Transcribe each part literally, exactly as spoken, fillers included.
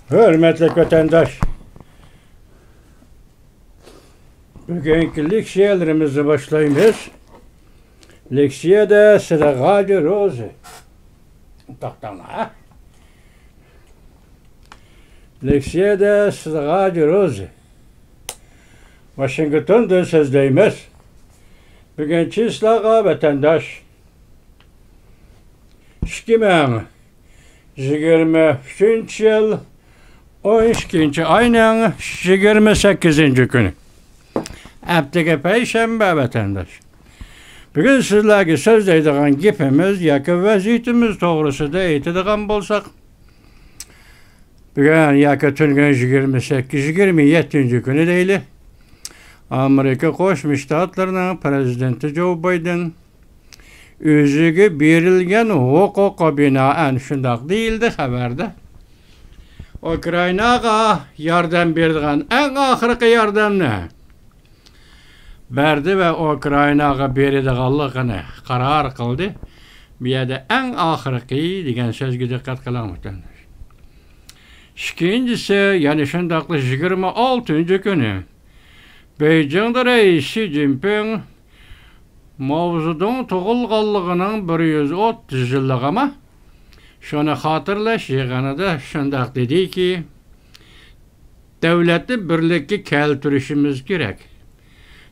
ھۆرمەتلىك ۋەتەنداش، بۈگۈنكى لېكسىيەلىرىمىزنى باشلايمىز. لېكسىيەدە سىدىغاجى روزى. توختاڭلار، ھە؟ لېكسىيەدە سىدىغاجى روزى ۋاشىنگتوندىن سۆزلەيمىز. بۈگۈن چىسلاغا ۋەتەنداش، ئىككى مىڭ يىگىرمە ئۈچىنچى يىل ئون ئىككىنچى ئاينىڭ يىگىرمە سەككىزىنچى كۈنى. ھەپتىگە پەيشەنبە، ۋەتەنداش. بۈگۈن سىزلەرگە سۆزلەيدىغان گېپىمىز ياكى ۋەزىيىتىمىز توغرىسىدا ئېيتىدىغان بولساق، بۈگۈن ياكى تۈنۈگۈن يىگىرمە سەككىز، يىگىرمە يەتتىنچى كۈنى دەيلى. ئامېرىكا قوشما شتاتلىرىنىڭ پىرېزىدېنتى جو بايدېن ئۆزىگە بېرىلگەن ھوقۇققا بىنائەن، شۇنداق دېيىلدى خەۋەردە، ئۇكرائىناغا ياردەم بېرىدىغان ئەڭ ئاخىرقى ياردەمنى بەردى ۋە ئۇكرائىناغا بېرىدىغانلىقىنى قارار قىلدى. بۇ يەردە ئەڭ ئاخىرقى دېگەن سۆزگە دىققەت قىلىڭ، ۋەتەنداش. ئىككىنچىسى، يەنە شۇنداقلا يىگىرمە ئالتىنچى كۈنى بېيجىڭدا رەئىس شى جىنپىڭ ماۋزېدۇڭ تۇغۇلغانلىقىنىڭ بىر يۈز ئوتتۇز يىللىقىما، شۇنى خاتىرىلەش يىغىنىدا شۇنداق دېدىكى، دۆلەتنى بىرلىككە كەلتۈرۈشىمىز كېرەك.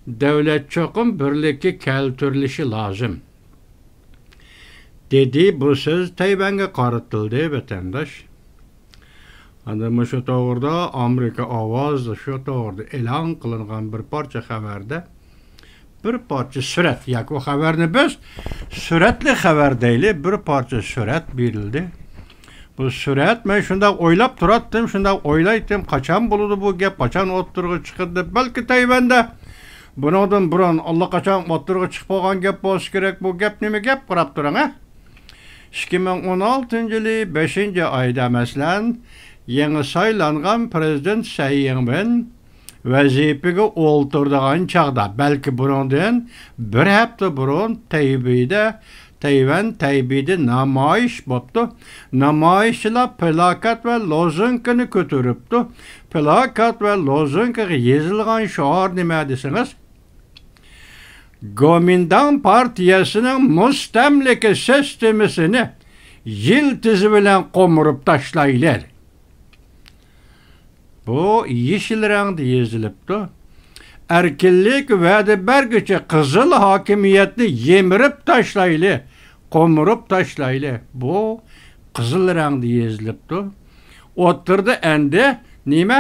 دۆلەت چوقۇم بىرلىككە كەلتۈرۈلۈشى لازىم، دېدى. بۇ سۆز تەيۋەنگە قارىتىلدى، ۋەتەنداش. ئاندىن مۇشۇ توغرىدا ئامېرىكا ئاۋازى شۇ توغرىدا ئېلان قىلىنغان بىر پارچە خەۋەردە بىر پارچە سۈرەت، ياكى ئۇ خەۋەرنى بىز سۈرەتلىك خەۋەر دەيلى، بىر پارچە سۈرەت بېرىلدى. بۇ سۈرەت، مەن شۇنداق ئويلاپ تۇراتتىم، شۇنداق ئويلايتتىم، قاچان بولىدۇ بۇ گەپ، قاچان ئوتتۇرىغا چىقىدۇ دەپ. بەلكى تەيۋەندە بۇنىڭدىن بۇرۇن ئاللىقاچان ئوتتۇرىغا چىقىپ بولغان گەپ بولسا كېرەك. بۇ گەپ نېمە گەپ، قاراپ تۇرۇڭ، ھە؟ ئىككى مىڭ ئون ئالتىنچى يىلى بەشىنچى ئايدا، مەسىلەن، يېڭى سايلانغان پىرېزىدېنت سەي يىڭۋېن ۋەزىپىگە ئولتۇرىدىغان چاغدا، بەلكى بۇنىڭدىن بىر ھەپتە بۇرۇن تەيبېيدە، تەيۋەن تەيبېيدە نامايىش بوپتۇ. نامايىشچىلار پىلاكات ۋە لوزۇنكىنى كۆتۈرۈپتۇ. پىلاكات ۋە لوزۇنكىغا يېزىلغان شوئار نېمە دېسىڭىز، گومىنداڭ پارتىيەسىنىڭ مۇستەملىكە سىستېمىسىنى يىلتىزى بىلەن قومۇرۇپ تاشلايلى. بۇ يېشىل رەڭدە يېزىلىپتۇ. ئەركىنلىك ۋەدە بەرگۈچى قىزىل ھاكىمىيەتنى يىمىرىپ تاشلايلى، قومۇرۇپ تاشلايلى. بۇ قىزىل رەڭدە يېزىلىپتۇ. ئوتتۇرىدا ئەندى نېمە؟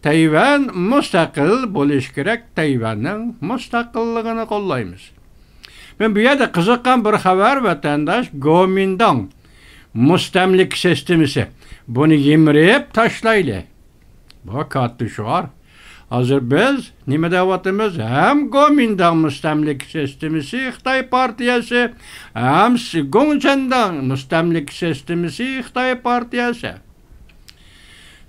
تەيۋەن مۇستەقىل بولۇشى كېرەك، تەيۋەننىڭ مۇستەقىللىقىنى قوللايمىز. مەن بۇ يەردە قىزىققان بىر خەۋەر، ۋەتەنداش، گومىنداڭ مۇستەملىكە سىستېمىسى. بۇنى يىمىرىپ تاشلايلى. بۇ كاتتا شوئار. ھازىر بىز نېمە دەۋاتىمىز؟ ھەم گومىنداڭ مۇستەملىكە سىستېمىسى خىتاي پارتىيەسى، ھەم سى-، گوڭچەنداڭ مۇستەملىكە سىستېمىسى خىتاي پارتىيەسى.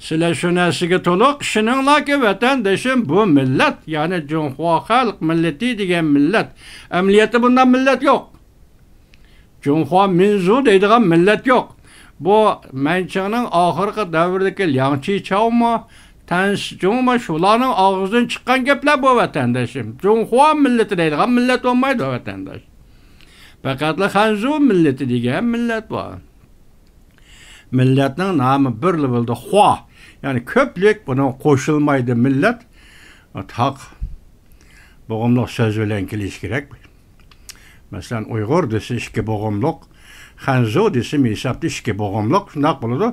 سىلەر شۇ نەرسىگە تولۇق ئىشىنىڭلاركى، ۋەتەندىشىم، بۇ مىللەت، يەنى جۇڭخۇا خەلق مىللىتى دېگەن مىللەت، ئەمەلىيەتتە بۇنداق مىللەت يوق. جۇڭخۇا مىنزۇ دەيدىغان مىللەت يوق. بۇ مەنچىڭنىڭ ئاخىرقى دەۋرىدىكى لياڭ چىچاۋمۇ، تەن سىچۇڭمۇ، شۇلارنىڭ ئاغزىدىن چىققان گەپلەر بۇ، ۋەتەندىشىم. جۇڭخۇا مىللىتى دەيدىغان مىللەت بولمايدۇ، ۋەتەنداش. پەقەتلا خەنزۇ مىللىتى دېگەن مىللەت بار. مىللەتنىڭ نامى بىرلا بولىدۇ، خۇا. يەنى كۆپلۈك، بۇنىڭغا قوشۇلمايدۇ مىللەت. تاق بوغۇملۇق سۆز بىلەن كېلىشى كېرەك. مەسىلەن، ئۇيغۇر دېسە ئىككى بوغۇملۇق، خەنزۇ دېسە ھېسابتا ئىككى بوغۇملۇق، شۇنداق بولىدۇ.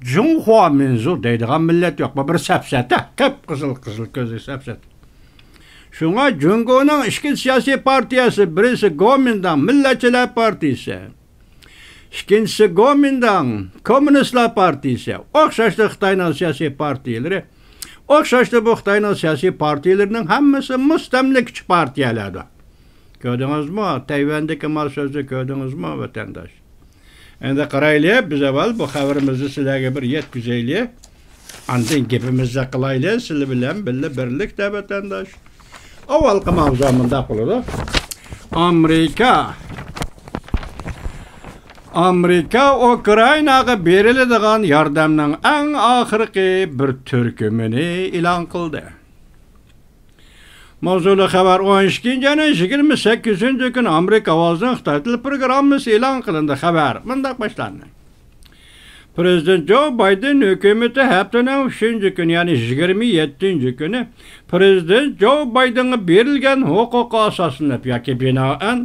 جۇڭخۇا مىنزۇ دەيدىغان مىللەت يوق. بۇ بىر سەپسەتە، قىپقىزىل، قىزىل كۆزلۈك سەپسەتە. شۇڭا جۇڭگونىڭ ئىككى سىياسىي پارتىيەسى، بىرسى گومىنداڭ مىللەتچىلەر پارتىيىسى، ئىككىنچىسى گومىنداڭ كوممۇنىستلار پارتىيىسى، ئوخشاشلا خىتاينىڭ سىياسىي پارتىيىلىرى، ئوخشاشلا بۇ خىتاينىڭ سىياسىي پارتىيىلىرىنىڭ ھەممىسى مۇستەملىكىچى پارتىيەلەردۇر. كۆردىڭىزمۇ؟ تەيۋەندىكى ما سۆزنى كۆردىڭىزمۇ، ۋەتەنداش؟ ئەمدى قارايلى، بىز ئاۋۋال بۇ خەۋىرىمىزنى سىلەرگە بىر يەتكۈزەيلى. ئاندىن گېپىمىزنى قىلايلى، سىلەر بىلەن بىللە بىرلىكتە، ۋەتەنداش. ئاۋۋالقى ماۋزۇ مۇنداق بولىدۇ. ئامېرىكا ئامېرىكا ئۇكرائىناغا بېرىلىدىغان ياردەمنىڭ ئەڭ ئاخىرقى بىر تۈركۈمىنى ئېلان قىلدى. ماۋزۇلۇق خەۋەر: ئون ئىككىنچى ئاينىڭ يىگىرمە سەككىزىنچى كۈنى ئامېرىكا ئاۋازىنىڭ خىتاي تىل پروگراممىسى ئېلان قىلىندى. خەۋەر مۇنداق باشلاندى. پىرېزىدېنت جو بايدېن ھۆكۈمىتى ھەپتىنىڭ ئۈچىنچى كۈنى، يەنى يىگىرمە يەتتىنچى كۈنى پىرېزىدېنت جو بايدېنغا بېرىلگەن ھوقۇققا ئاساسلىنىپ ياكى بىنائەن،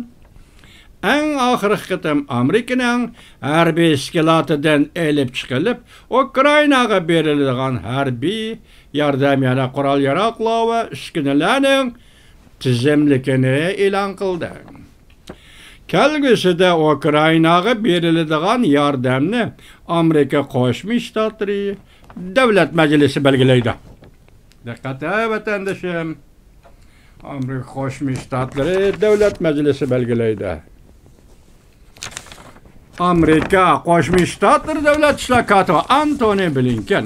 ئەڭ ئاخىرقى قېتىم ئامېرىكىنىڭ ھەربىي ئىسكىلاتىدىن ئېلىپ چىقىلىپ، ئۇكرائىناغا بېرىلىدىغان ھەربىي ياردەم، يەنى قورال-ياراغلار ۋە ئۈسكۈنىلەرنىڭ تىزىملىكىنى ئېلان قىلدى. كەلگۈسىدە ئۇكرائىناغا بېرىلىدىغان ياردەمنى ئامېرىكا قوشما شتاتلىرى دۆلەت مەجلىسى بەلگىلەيدۇ. دىققەت، ۋەتەندىشىم! ئامېرىكا قوشما شتاتلىرى دۆلەت مەجلىسى بەلگىلەيدۇ. ئامېرىكا قوشما شتاتلىرى دۆلەت ئىشلار كاتىپى ئانتونى بلىنكېن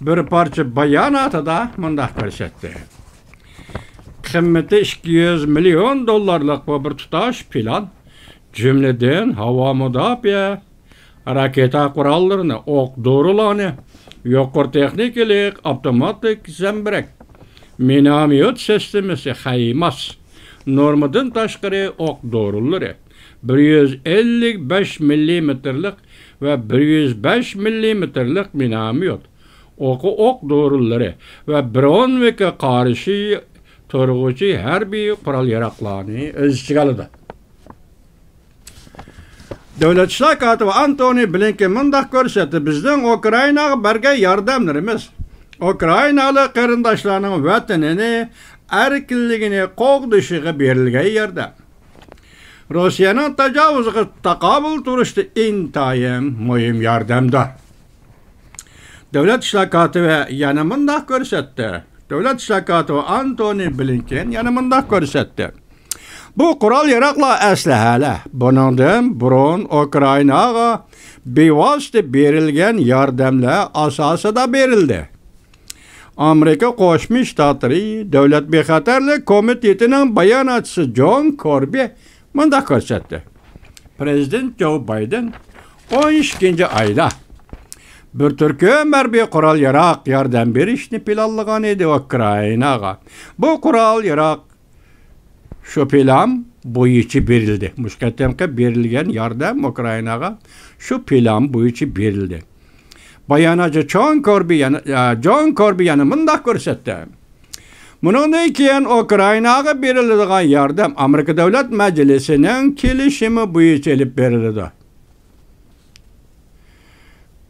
بىر پارچە باياناتىدا مۇنداق كۆرسەتتى: قىممىتى ئىككى يۈز مىليون دوللارلىق بۇ بىر تۇتاش پىلان، جۈملىدىن ھاۋا مۇداپىئە، راكېتا قوراللىرىنى، ئوق دورىلارنى، يۇقىرى تېخنىكىلىق ئاپتوماتىك زەمبىرەك، مىنوميوت سىستېمىسى، خەيماس، نورمىدىن تاشقىرى ئوق دورىلىرى، بىر يۈز ئەللىك بەش مىللىمېتىرلىق ۋە بىر يۈز بەش مىللىمېتىرلىق مىنوميوت، ئوقى ئوق دورىلىرى ۋە برونۋىكقا قارشى تۇرغۇچى ھەربىي قورال-ياراغلارنى ئۆز ئىچىگە ئالىدۇ. دۆلەت ئىشلار كاتىپى ئانتونى بلىنكېن مۇنداق كۆرسەتتى: بىزنىڭ ئۇكرائىناغا بەرگەن ياردەملىرىمىز ئۇكرائىنالىق قېرىنداشلارنىڭ ۋەتىنىنى، ئەركىنلىكىنى قوغدىشىغا بېرىلگەن ياردەم. روسىيەنىڭ تاجاۋۇزىغا تاقابىل تۇرۇشتا ئىنتايىن مۇھىم ياردەمدۇر. دۆلەت ئىشلار كاتىپى يەنە مۇنداق كۆرسەتتى. دۆلەت ئىشلار كاتىپى ئانتونى بلىنكېن يەنە مۇنداق كۆرسەتتى: بۇ قورال-ياراغلار، ئەسلىھەلەر بۇنىڭدىن بۇرۇن ئۇكرائىناغا بىۋاسىتە بېرىلگەن ياردەملەر ئاساسىدا بېرىلدى. ئامېرىكا قوشما شتاتلىرى دۆلەت بىخەتەرلىك كومىتېتىنىڭ باياناتچىسى جون كوربى مۇنداق كۆرسەتتى: پىرېزىدېنت جو بايدېن ئون ئىككىنچى ئايدا بىر تۈركۈم ھەربىي قورال-ياراغ ياردەم بېرىشنى پىلانلىغان ئىدى ئۇكرائىناغا. بۇ قورال-ياراغ، شۇ پىلان بويىچە بېرىلدى. مۇشۇ قېتىمقى بېرىلگەن ياردەم ئۇكرائىناغا شۇ پىلان بويىچە بېرىلدى. باياناتچى جون كوربى يەنە، جون كوربى يەنە مۇنداق كۆرسەتتى: بۇنىڭدىن كېيىن ئۇكرائىناغا بېرىلىدىغان ياردەم ئامېرىكا دۆلەت مەجلىسىنىڭ كېلىشىمى بويىچە ئېلىپ بېرىلىدۇ.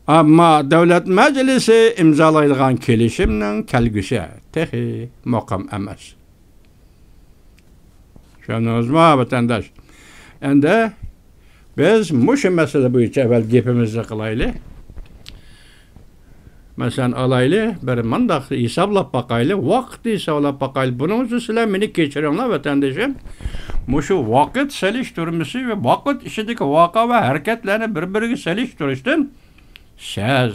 ئەمما دۆلەت مەجلىسى ئىمزالايدىغان كېلىشىمنىڭ كەلگۈسى تېخى مۇقىم ئەمەس. چۈشەندىڭىزمۇ، ۋەتەنداش؟ ئەمدى بىز مۇشۇ مەسىلە بويىچە ئەۋۋەل گېپىمىزنى قىلايلى. مەسىلەن، ئالايلى، بىر مۇنداق ھېسابلاپ باقايلى، ۋاقىتنى ھېسابلاپ باقايلى. بۇنىڭ ئۈچۈن سىلەر مېنى كەچۈرۈڭلار، ۋەتەندىشىم. مۇشۇ ۋاقىت سېلىشتۇرمىسى ۋە ۋاقىت ئىچىدىكى ۋەقە ۋە ھەرىكەتلەرنى بىر-بىرىگە سېلىشتۇرۇشتىن سىز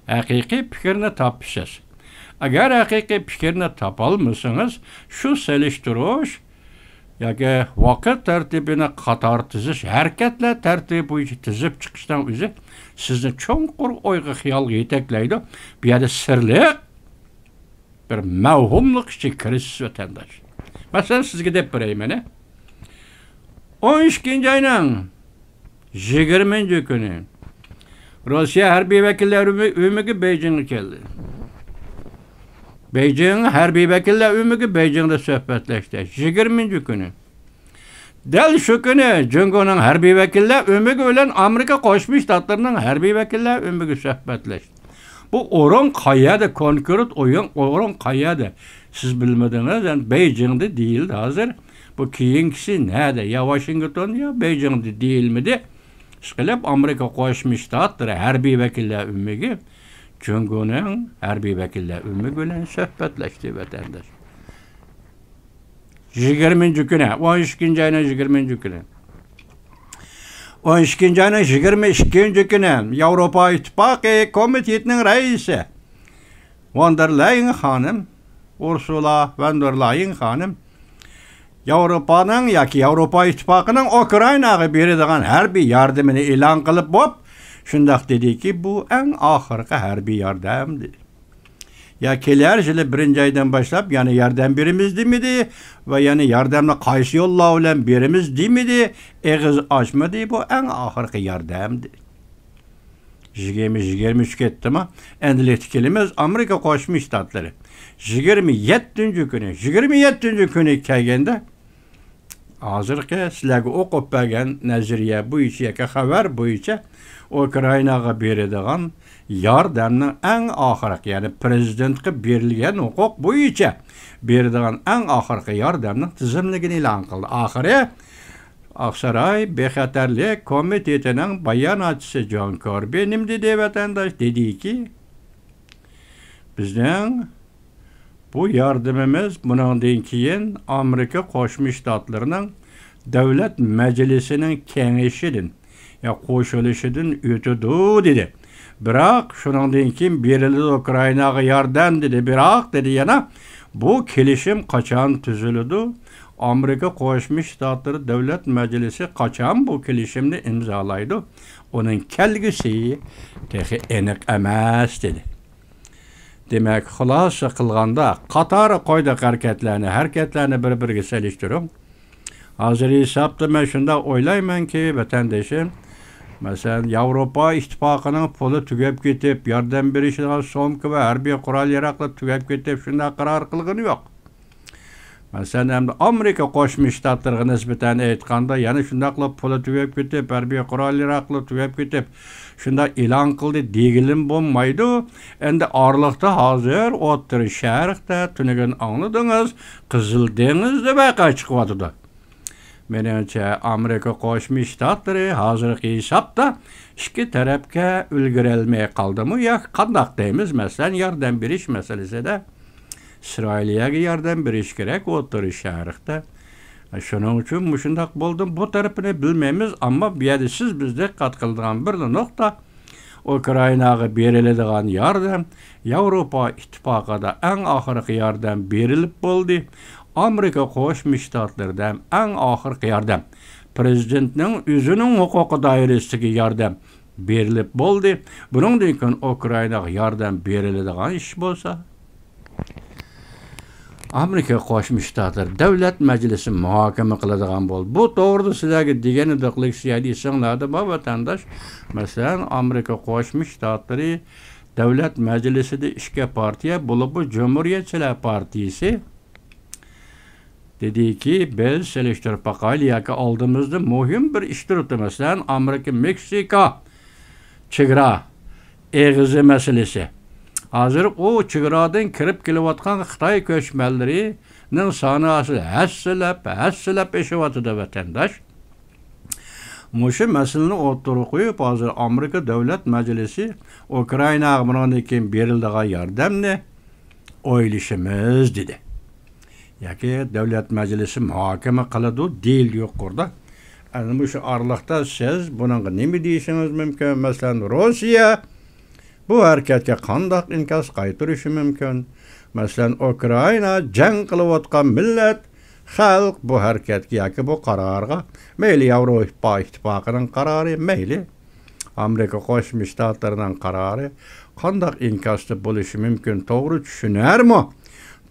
ھەقىقىي پىكىرنى تاپىسىز. ئەگەر ھەقىقىي پىكىرنى تاپالمىسىڭىز، شۇ سېلىشتۇرۇش ياكى ۋاقىت تەرتىپىنى قاتار تىزىش، ھەرىكەتلەر تەرتىپى بويىچە تىزىپ چىقىشنىڭ ئۆزى سىزنى چوڭقۇر ئويغا، خىيالغا يېتەكلەيدۇ. بۇ يەردە سىرلىق بىر مەۋھۇملۇق ئىچىگە كىرىسىز، ۋەتەنداش. مەسىلەن، سىزگە دەپ بېرەي مەن. ئون ئىككىنچى ئاينىڭ يىگىرمىنچى كۈنى روسىيە ھەربىي ۋەكىللەر ئۆمىكى بېيجىڭغا كەلدى. بېيجىڭ ھەربىي ۋەكىللەر ئۆمىكى بېيجىڭدا سۆھبەتلەشتى. يىگىرمىنچى كۈنى. دەل شۇ كۈنى جۇڭگونىڭ ھەربىي ۋەكىللەر ئۆمىكى بىلەن ئامېرىكا قوشما شتاتلىرىنىڭ ھەربىي ۋەكىللەر ئۆمىكى سۆھبەتلەشتى. بۇ ئورۇن قەيەردە؟ كونكرېت ئويۇن، ئورۇن قەيەردە؟ سىز بىلمىدىڭىز، يەنى بېيجىڭدا دېيىلدى ھازىر. بۇ كېيىنكىسى نەدە؟ يا ۋاشىنگتون، يا بېيجىڭدا دېيىلمىدى. ئىشقىلىپ، ئامېرىكا قوشما شتاتلىرى ھەربىي ۋەكىللەر ئۆمىكى جۇڭگونىڭ ھەربىي ۋەكىللەر ئۆمىكى بىلەن سۆھبەتلەشتى، ۋەتەنداش. يىگىرمىنچى كۈنى، ئون ئىككىنچى ئاينىڭ يىگىرمىنچى كۈنى. ئون ئىككىنچى ئاينىڭ يىگىرمە ئىككىنچى كۈنى ياۋروپا ئىتتىپاقى كومىتېتىنىڭ رەئىسى ۋان دېر لايېن خانىم، ئۇرسۇلا ۋان دېر لايېن خانىم ياۋروپانىڭ ياكى ياۋروپا ئىتتىپاقىنىڭ ئۇكرائىناغا بېرىدىغان ھەربىي ياردىمىنى ئېلان قىلىپ بولۇپ، شۇنداق دېدىكى، بۇ ئەڭ ئاخىرقى ھەربىي ياردەم دېدى. يا كېلەر يىلى بىرىنچى ئايدىن باشلاپ يەنە ياردەم بېرىمىز دېمىدى ۋە يەنە ياردەمنى قايسى يوللار بىلەن بېرىمىز دېمىدى، ئېغىز ئاچمىدى، بۇ ئەڭ ئاخىرقى ياردەم دېدى. يىگىرمە، يىگىرمە ئۈچ كەتتىما؟ ئەمدىلىكتە كېلىمىز ئامېرىكا قوشما شتاتلىرى. يىگىرمە يەتتىنچى كۈنى، يىگىرمە يەتتىنچى كۈنى كەلگەندە، ھازىرقى سىلەرگە ئوقۇپ بەرگەن نەزەرىيە بويىچە ياكى خەۋەر بويىچە ئۇكرائىناغا بېرىدىغان ياردەمنىڭ ئەڭ ئاخىرقى، يەنى پىرېزىدېنتقا بېرىلگەن ھوقۇق بويىچە بېرىدىغان ئەڭ ئاخىرقى ياردەمنىڭ تىزىملىكىنى ئېلان قىلدى. ئاخىرى ئاقساراي بىخەتەرلىك كومىتېتىنىڭ باياناتچىسى جون كوربى نېمە دېدى، ۋەتەنداش؟ دېدىكى، بىزنىڭ بۇ ياردىمىمىز بۇنىڭدىن كېيىن ئامېرىكا قوشما شتاتلىرىنىڭ دۆلەت مەجلىسىنىڭ كېڭىشىدىن، يا قوشۇلۇشىدىن ئۆتىدۇ، دېدى. بىراق، شۇنىڭدىن كېيىن بېرىلىدۇ ئۇكرائىناغا ياردەم، دېدى. بىراق، دېدى يەنە، بۇ كېلىشىم قاچان تۈزۈلىدۇ؟ ئامېرىكا قوشما شتاتلىرى دۆلەت مەجلىسى قاچان بۇ كېلىشىمنى ئىمزالايدۇ؟ ئۇنىڭ كەلگۈسى تېخى ئېنىق ئەمەس، دېدى. دېمەك، خۇلاسە قىلغاندا، قاتارغا قويدۇق ھەرىكەتلەرنى، ھەرىكەتلەرنى بىر-بىرىگە سېلىشتۇرۇڭ. ھازىر ھېسابتا مەن شۇنداق ئويلايمەنكى، ۋەتەندىشىم، مەسىلەن، ياۋروپا ئىتتىپاقىنىڭ پۇلى تۈگەپ كېتىپ، ياردەم بېرىشىدىغان سومكا ۋە ھەربىي قورال-ياراغلار تۈگەپ كېتىپ، شۇنداق قارار قىلغىنى يوق. مەسىلەن، ئەمدى ئامېرىكا قوشما شتاتلىرىغا نىسبەتەن ئېيتقاندا، يەنە شۇنداقلا پۇلى تۈگەپ كېتىپ، ھەربىي قورال-ياراغلار تۈگەپ كېتىپ، شۇنداق ئېلان قىلدى دېگىلىمۇ بولمايدۇ. ئەمدى ئارىلىقتا ھازىر ئوتتۇرا شەرقتە، تۈنۈگۈن ئاڭلىدىڭىز، قىزىل دېڭىزدا ۋەقە چىقىۋاتىدۇ. مېنىڭچە، ئامېرىكا قوشما شتاتلىرى ھازىرقى ھېسابتا ئىككى تەرەپكە ئۈلگۈرەلمەي قالدىمۇ ياكى قانداق دەيمىز؟ مەسىلەن، ياردەم بېرىش مەسىلىسىدە ئىسرائىلىيەگە ياردەم بېرىش كېرەك ئوتتۇرا شەرقتە. شۇنىڭ ئۈچۈن مۇشۇنداق بولدى. بۇ تەرىپىنى بىلمەيمىز، ئەمما بۇ يەردە سىز، بىز دىققەت قىلىدىغان بىرلا نۇقتا، ئۇكرائىناغا بېرىلىدىغان ياردەم ياۋروپا ئىتتىپاقىدا ئەڭ ئاخىرقى ياردەم بېرىلىپ بولدى. ئامېرىكا قوشما شتاتلىرىدا ھەم ئەڭ ئاخىرقى ياردەم، پىرېزىدېنتنىڭ ئۆزىنىڭ ھوقۇقى دائىرىسىدىكى ياردەم بېرىلىپ بولدى. بۇنىڭدىن كېيىن ئۇكرائىناغا ياردەم بېرىلىدىغان ئىش بولسا، ئامېرىكا قوشما شتاتلىرى دۆلەت مەجلىسى مۇھاكىمە قىلىدىغان بولدى. بۇ توغرىدا سىلەرگە دېگەن ئىدۇق، لېكسىيەدە ئېسىڭلاردا بار، ۋەتەنداش. مەسىلەن، ئامېرىكا قوشما شتاتلىرى دۆلەت مەجلىسىدە ئىككى پارتىيە، بولۇپمۇ جۇمھۇرىيەتچىلەر پارتىيىسى دېدىكى، بىز سېلىشتۇرۇپ باقايلى ياكى ئالدىمىزدا مۇھىم بىر ئىش تۇرۇپتۇ. مەسىلەن، ئامېرىكا مېكسىكا چېگرا ئېغىزى مەسىلىسى. ھازىر ئۇ چېگرادىن كىرىپ كېلىۋاتقان خىتاي كۆچمەنلىرىنىڭ سانى ھەسسىلەپ، ھەسسىلەپ ئېشىۋاتىدۇ، ۋەتەنداش. مۇشۇ مەسىلىنى ئوتتۇرىغا قويۇپ، ھازىر ئامېرىكا دۆلەت مەجلىسى ئۇكرائىناغا بۇنىڭدىن كېيىن بېرىلىدىغان ياردەمنى ئويلىشىمىز، دېدى. ياكى دۆلەت مەجلىسى مۇھاكىمە قىلىدۇ، دېيىلدى يۇقىرىدا. ئەنە مۇشۇ ئارىلىقتا سىز بۇنىڭغا نېمە دېيىشىڭىز مۇمكىن؟ مەسىلەن، روسىيە بۇ ھەرىكەتكە قانداق ئىنكاس قايتۇرۇشى مۇمكىن؟ مەسىلەن، ئۇكرائىنا جەڭ قىلىۋاتقان مىللەت، خەلق بۇ ھەرىكەتكە ياكى بۇ قارارغا، مەيلى ياۋروپا ئىتتىپاقىنىڭ قارارى، مەيلى ئامېرىكا قوشما شتاتلىرىنىڭ قارارى قانداق ئىنكاستا بولۇشى مۇمكىن؟ توغرا چۈشىنەرمۇ؟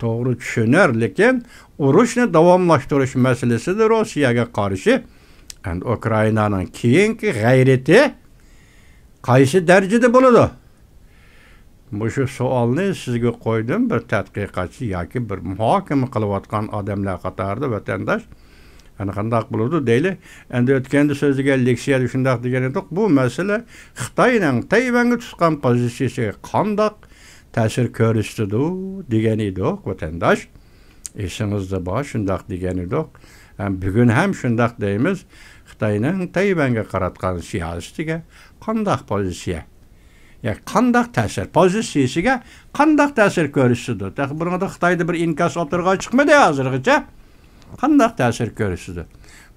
توغرا چۈشىنەر، لېكىن ئۇرۇشنى داۋاملاشتۇرۇش مەسىلىسىدە روسىيەگە قارشى ئەمدى ئۇكرائىنانىڭ كېيىنكى غەيرىتى قايسى دەرىجىدە بولىدۇ؟ مۇشۇ سوئالنى سىزگە قويدۇم، بىر تەتقىقاتچى ياكى بىر مۇھاكىمە قىلىۋاتقان ئادەملەر قاتارىدا، ۋەتەنداش. ئەنە قانداق بولىدۇ دەيلى. ئەمدى ئۆتكەندە سۆزلىگەن لېكسىيەدە شۇنداق دېگەن ئىدۇق، بۇ مەسىلە خىتاينىڭ تەيۋەنگە تۇتقان پوزىتسىيىسىگە قانداق تەسىر كۆرسىتىدۇ دېگەن ئىدۇق، ۋەتەنداش. ئېسىڭىزدە بار، شۇنداق دېگەن ئىدۇق. ھەم بۈگۈن ھەم شۇنداق دەيمىز. خىتاينىڭ تەيۋەنگە قاراتقان سىياسىتىگە قانداق پوزىتسىيە؟ يا قانداق تەسىر؟ پوزىتسىيىسىگە قانداق تەسىر كۆرسىتىدۇ؟ تېخى بۇنىڭدا خىتايدا بىر ئىنكاس ئوتتۇرىغا چىقمىدى ھازىرغىچە. قانداق تەسىر كۆرسىتىدۇ؟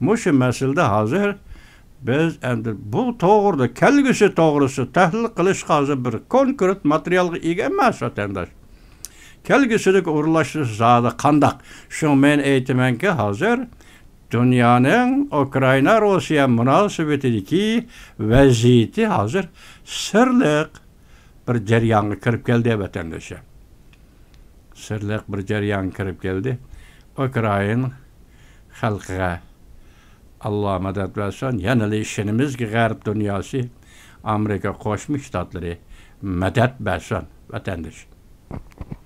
مۇشۇ مەسىلىدە ھازىر بىز ئەمدى بۇ توغرىدا، كەلگۈسى توغرىسىدا تەھلىل قىلىشقا ھازىر بىر كونكرېت ماتېرىيالغا ئىگە ئەمەس، ۋەتەنداش. كەلگۈسىدىكى ئورۇنلاشتۇرۇش زادى قانداق؟ شۇڭا مەن ئېيتىمەنكى، ھازىر دۇنيانىڭ ئۇكرائىنا، روسىيە مۇناسىۋىتىدىكى ۋەزىيىتى ھازىر سىرلىق بىر جەريانغا كىرىپ كەلدى، ۋەتەندىشىم. سىرلىق بىر جەريانغا كىرىپ كەلدى. ئۇكرائىنا خەلقىگە ئاللا مەدەت بەرسۇن. يەنىلا ئىشىنىمىزكى، غەرب دۇنياسى، ئامېرىكا قوشما شتاتلىرى مەدەت بەرسۇن، ۋەتەندىشىم.